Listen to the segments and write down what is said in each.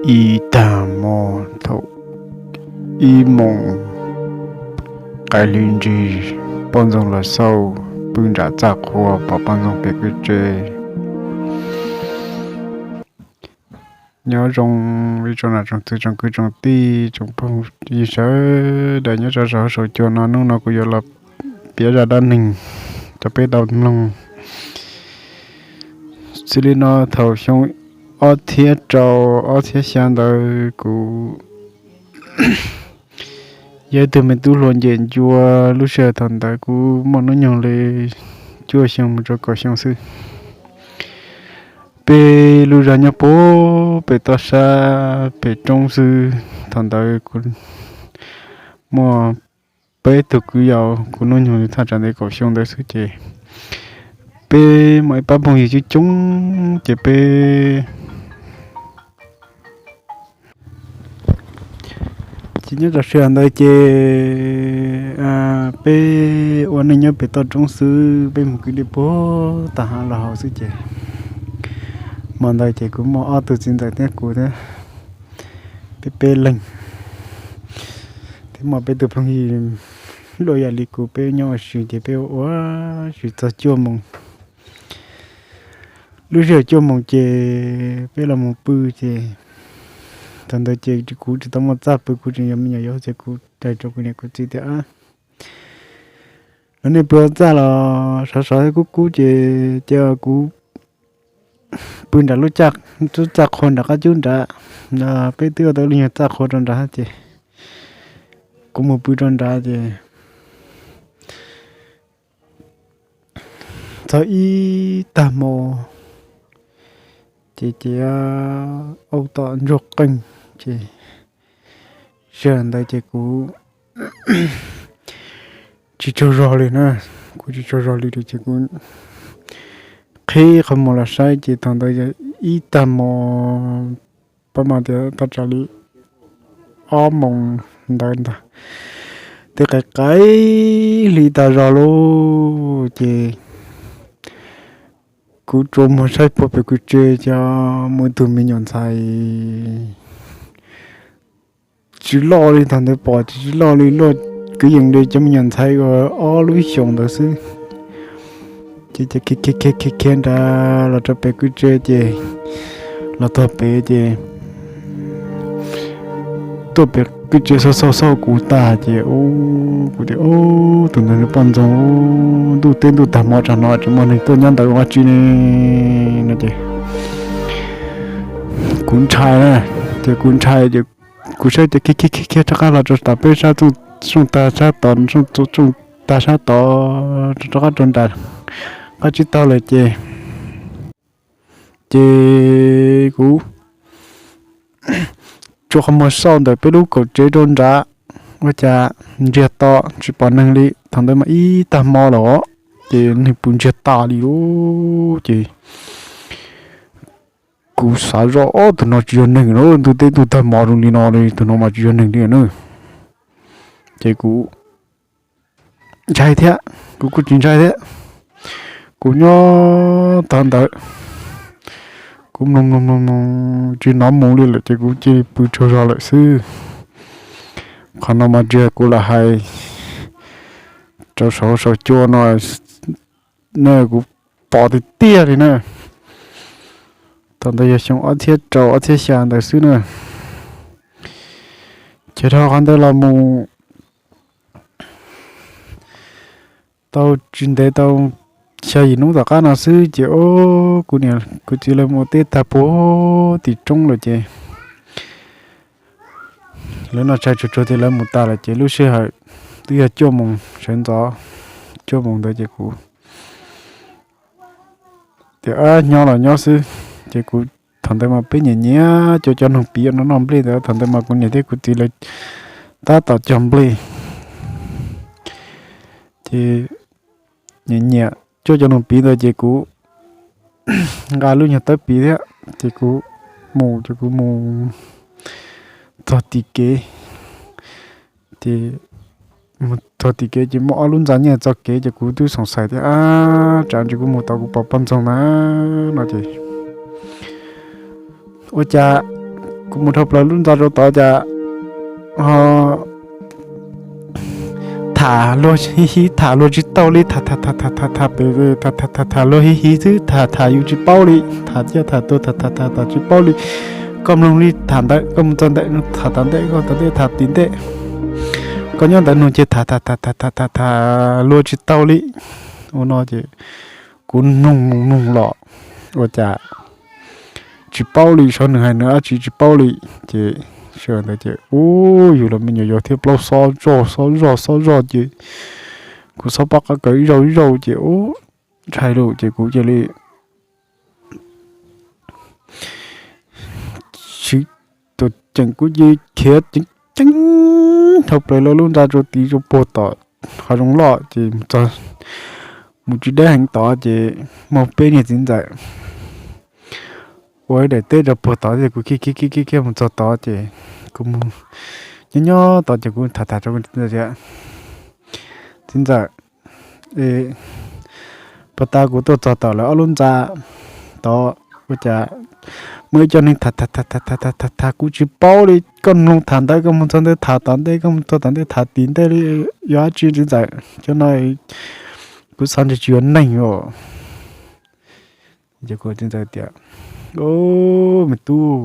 ib tag hmo thaum ib moos qaij hli ntsig, poj ntxoog los xauj pw nram txaj qhua pom poj ntxoog pem kwj tse. Nyob zoo ib tsoom nam tsoom txiv tsoom kwv tsoom tij tsoom phooj ywg sawv daws nyob rau saum huab saum cua no, hnub no kuv yuav los piav zaj dab neeg rau peb tau mloog. Xws li no thaum xyoo ob txhiab rau ob txhiab xya ntawd kuv yog ib tug me tub hluas ncem ncua. Lub sij hawm thaum ntawd kuv muaj hnub nyoog li cuaj xyoo mus rau kaum xyoo xwb. Peb lub zos nyob puag pem toj sab pem roob xwb. Thaum ntawd kuv muaj peb tug kwv yau, kuv hnub nyoog li thaj tsam ntev kaum xyoo ntawd xwb ces peb muaj ib pab phooj ywg coob coob ces peb ces nyob rau sij hawm ntawd ces peb ua neej nyob pem toj roob xwb, peb mus kwv tij puag tag hav los haus xwb ces hmo ntawd ces kuv muaj ob tug txiv ntxawm thiab kuv thiab, peb peb leeg thiab muaj peb tug phooj ywg luaj yam li kuv, peb nyob ua si ces peb ua si txog cuaj moos. Lub sij hawm cuaj moos ces peb los mus pw ces thaum ntawd ces kuv tsis tau muaj txaj pw, kuv tseem yog me nyuam yaus ces kuv hais rau kuv niam kuv txiv tias, lawv nej pw txaj los sov sov kub kub ces cia kuv pw nram lub txaj qhua nram qab cub nrad. Peb twb ua tau lub nyuag txaj qhua rau nrad ces kuv mus pw rau nrad ces txog ib tag hmo ces ces aub tom ntsuag qeej ces sij hawm ntawd ces kuv tsis tsaug zog li na, kuv tsis tsaug zog li ces kuv qhib qhov muag los saib ces thaum ntawd yog ib tag hmo, pab mas tias thaj tsam li ob moos ntawd ntag, twb qaim qaim hli tag zog lauj ces kuv tsuas muag saib puag pem kwj tse ces muaj ib tug me nyuam ntxhais tsis loj li, thaum ntawd pom tsis tsis loj li, luaj kwv yees li cov me nyuam ntxhais uas ob lub xyoos ntawd xwb. Ces khiav khiav khiav nrad los rau pem kwj tse ces los txog pem ces tuaj pem kwj tse xauj xauj xauj kuv tag ces kuv tias, ub, tus ntawd nws poj ntxoog, ntuj teb ntuj tag hmo tsam no tsis muaj neeg tuaj nyob ntawd ua dab tsi ne no ces kuv ntshai na, ces kuv ntshai ces kuv saib ces khiav khiav khiav khiav rov qab los rau tom peb sab, rooj tag sab tod, rooj tag sab tod, rov qab rau nram qab tsib taug lawm ces ces kuv tsuas qhov muag xauj ntawm peb lub kaum tsev rau nrad, ua cas ntsiag to tsis pom neeg li. Thaum ntawd mas ib tag hmo lawm ces neeg puas ntsiag tas li lawm ces kuv xav zoj, ob, tus no tsis yog neeg na, ntuj teb ntuj tag hmo zoo li no li, tus no mas tsis yog neeg li na. Ces kuv ntshai thiab, kuv kuj tsis ntshai thiab. Kuv nyob tag ntawd, kuv mloog mloog mloog mloog tsis hnov mus li lawm ces kuv cia li pw tsaug zog lawm xwb. Qhov no mas tsis yog kuv lam hais rau saum saum cua no, na kuv pom tiag tiag li na. Thaum ntawd yog xyoo ob txhiab rau ob txhiab xya ntawd xwb na. Ces dhau qhov ntawd los mus tau tsis ntev tau xya yim hnub tom qab no xwb ces ob, kuv niam kuv txiv lawv mus ua teb tag puag tim roob lawm ces lawv noj tshais tsuag tsuag ces lawv mus tas lawm ces lub sij hawm twb yog cuaj moos sawv ntxov, cuaj moos ntawd ces kuv tias nyob los nyob xwb. Ces kuv thaum ntawd mas peb nyiam nyiam cov cov noog piv no noj nplej ntawd, thaum ntawd mas kuv niam thiab kuv txiv lawv tab tom cog nplej. Ces nyiam nyiam cuab cov noog piv ntawd ces kuv nqa lub nyuag tawb piv thiab ces kuv mus, ces kuv mus txog tim kev, ces mus txog tim kev ces muaj ob lub ntxa nyiaj txoj kev ces kuv twb xoom xais tias ab, tsam ntsis kuv mus tod kuv pom poj ntxoog na no ces ua cas Kuv mus dhau plaws lub ntxa rau tod cas ho tham luag hib hib tham luag tsis tau li, tham tham tham tham tham pem, tham tham tham luag hib hib xwb, tham tham yus tsis paub li, tham ciaj tham tuag tham tham tham tham tsis paub li. Koj mloog li tham ntawm, koj mus txog ntawm tham tom ntej, koj tom ntej tham tim ntej, koj nyob ntawm nug ces tham tham tham tham tham tham tham luag tsis tau li. Ua no ces kuv mloog mloog los ua cas tsis paub li, saib nws hais nws dab tsi tsis paub li. Ces sij hawm ntawd ces ub, yus los me nyuam yaus thiab plaub xob zog xob zog xob zog ces kuv xob pob qab kaws ib zaug ib zaug ces ub, ntshai lawm ces kuv cia li siv tus ceem kuv cia li khiav ceev ceev dhau plaws lawv lub ntxa rau tid rau puag tom hav zoov loj ces mus txog, mus tsis deb heev tod ces muaj peb niag txiv ntxawm ua ib daim teb rau puag tod ces kuv khiav khiav khiav khiav khiav mus txog tod ces kuv mus nyob nyob tod ces kuv tham tham rau txiv ntxawm tias, txiv ntxawm, puag ta kuv tuaj txog tom lawv ob lub ntxa tod ua cas muaj ib co neeg tham tham tham tham tham tham tham kuv tsis paub li, koj mloog tham ntawd koj mus txog ntawd tham tom ntej, koj mus txog tom ntej tham tim ntej li, yog dab tsi txiv ntxawm, cov no kuv xav ntshe tsis yog neeg os. Ces kuv txiv ntxawm tias, me tub,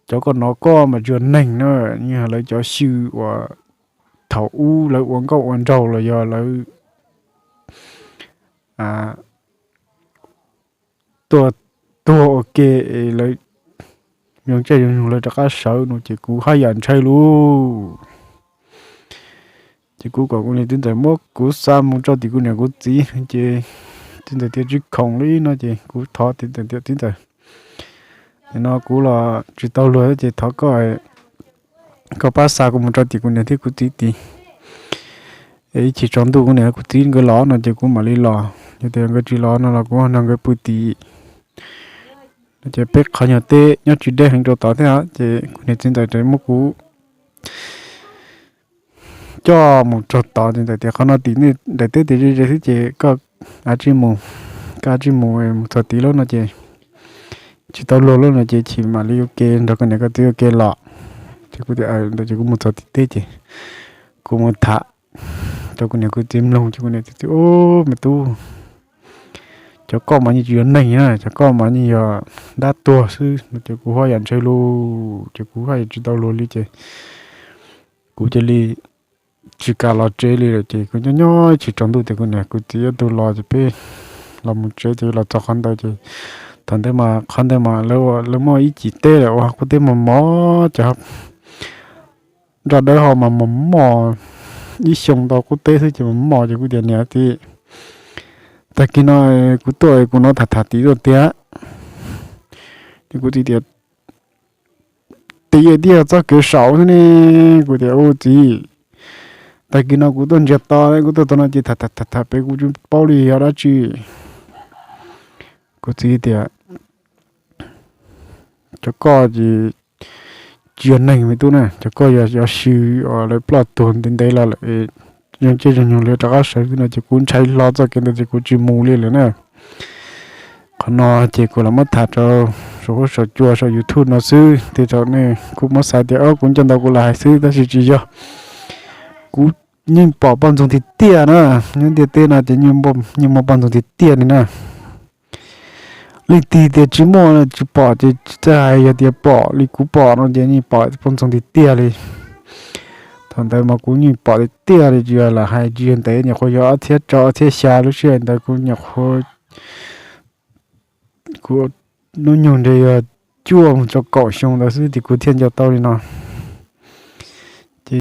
cov koj hnov koj mas tsis yog neeg na, yeej yog lawv cov xyw uas thaum ub lawv ua nkauj ua nraug los yog lawv tuaj tuag ua ke es lawv zoo caij zoo nyoog lawv rov qab sawv no ces kuv haj yam ntshai lauj. Ces kuv kom kuv niam txiv ntxawm muab kuv xa mus rau tim kuv niam kuv txiv ces txiv ntxawm tias tsis khoom li no ces kuv thov txiv ntxawm tias, txiv ntxawm, nim no kuv los tsis tau luag ces thov koj, koj pab xa kuv mus rau tim kuv niam thiab kuv txiv tid, es ib chim tsaus ntuj kuv niam kuv txiv nkawd los no ces kuv mam li los, yog tias nkawd tsis los no los kuv nrog nkawd pw tim no ces peb qhov nyuag teb nyob tsis deb heev rau tod thiab ces kuv niam txiv ntxawm tseem muab kuv coj mus txog tod ces ntawm tias qhov no tim nej daim teb tias ze ze xwb ces koj av tsij mus, koj av tsij mus, mus txog tid lawm no ces tsis tau luag lawm no ces chim mam li ua ke nrog koj niam koj txiv ua ke los. Ces kuv tias ntawd ces kuv mus txog tim teb ces kuv mus tham rau kuv niam kuv txiv mloog ces kuv niam txiv tias, me tub, cov koj mas yeej tsis yog neeg na, cov koj mas yeej yog dab tuag xwb no ces kuv haj yam ntshai lauj, ces kuv haj yam tsis tau luag li ces kuv cia li tsis kam los tsev li lawm ces kuv nyob nyob ib chim tsaus ntuj tias kuv niam kuv txiv yuav tau los ces peb los mus tsev ces los txog qhov ntawd ces thaum ntawd mas qhov ntawd mas lawv muaj ib cim teb lawm uas qub teb mos mos ces nroj dawb ho mas mos mos, ib xyoo ntau qub teb xwb ces mos mos ces kuv tias niam txiv, tag kis no kuv tuaj kuv hnov tham tham tim tuaj tiag. Ces kuv txiv tias, tim tib yog txoj kev saum xwb ne. Kuv tias, u txiv, tag kis no kuv tuaj ntsia to, kuv tuaj txog no ces tham tham tham pem kuv tsis paub li yog dab tsi. Kuv txiv tias, cov koj ces tsis yog neeg me tub na, cov koj yog xyw uas lawv ploj tuag ntev ntev los lawm, zoo caij zoo nyoog lawv rov qab sawv xwb no ces kuv ntshai hlo txoj kev ntawd ces kuv tsis mus li lawm na. Qhov no ces kuv los muab tham rau saum huab saum cua saum YouTube no xwb, tej zaum nej kuj muab xav tias kuv nco ntau kuv los hais xwb tab sis tsis yog. Kuv yeej pom poj ntxoog tiag tiag na, nyob ntiaj teb no ces yeej muaj poj ntxoog tiag tiag li na. Leej twg tias tsis muaj tsis pom ces tsis txawj hais, yog tias pom li kuv pom no ces yeej pom poj ntxoog tiag tiag li. Thaum ntawd mas kuv yeej pom tiag tiag li, tsis yog lam hais, tsis yog ntev, nyuam qhuav yog ob txhiab rau ob txhiab xya lub sij hawm ntawd kuv nyuam qhuav, kuv hnub nyoog ntshe yog cuaj mus rau kaum xyoo ntawd xwb ces kuv thiaj nco tau li no.